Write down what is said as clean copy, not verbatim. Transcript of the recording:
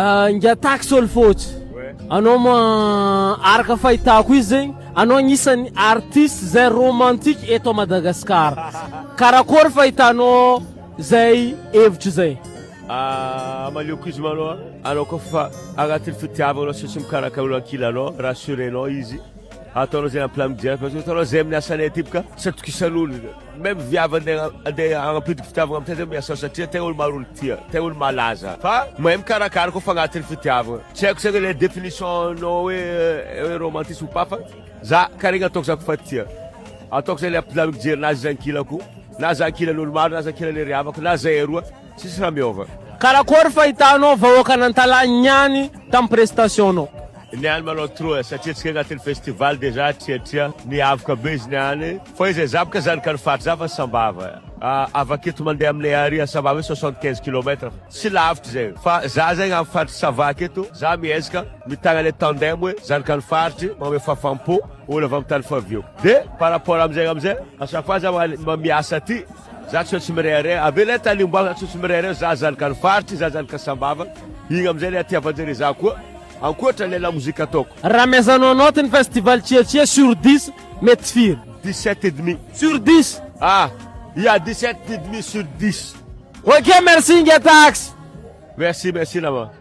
Ingahy Tax Olo-Fotsy, anao moa araka fahitako izy zegny, anao agnisan'ny artiste zay romantique eto à Madagascar. Karakôry fahitanao zay hevitry zay? Maleoko izy malôha, anao kôfa agnatin'ny fitiavana anao tsy mikarakara olo ankilanao, rassurenao izy, ataonao zay ampilamigny jiaby parce que hitanao zay amin'ny asanay aty boka tsy atokisan'olo, même viavy andeha andeha hagnampiditra fitiavagna amin'tegna zay miasa satria tegna olo maro olo tia, tegna olo malaza fa mahay mikarakara kôfa agnatin'ny fitiavagna. Tsy haiko zegny le définition-nao hoe romantisme ou pas fa za karaha igny ataoko za kôfa tia, ataoko zay le ampilamigny jerinazy izy ankilako na za ankilan'olo maro na za ankilan'le ry havako na zahay roa. Tsisy raha miova. Karakory fahitanao vahoakan'Antalaha niany tamin'ny prestation-nao? Niany malôha trop e, satria tsika agnatin'ny festival déjà triatria niavoka be izy niany, fa izy e za boka zanaky ny faritra za fa Sambava avy aketo mandeha aminay ary a Sambava io 75 kilomètre tsy lavitra zay fa za zegny amin'ny faritry Sava aketo za miezaka mitagna le tandem hoe zanaky ny faritry magnome fahafaham-po olo avy amin'ny tany fahaviako de par rapport amizay amizay à chaque fois za miasa aty. Za tsy maintsy mirehareha, avela tany ombako za tsy maintsy mirehareha, za zanaka ny faritry, za zanaka Sambava, igny amizay le atiavan-jare za koa, ankoatra le lamozika ataoko. Raha amezanao note ny festival Tsiatsia sur dix mety firy? 17 et demi. Sur dix? Ah! Ya 17 et demi sur dix. Ok merci Ingahy Tax. Merci merci nama.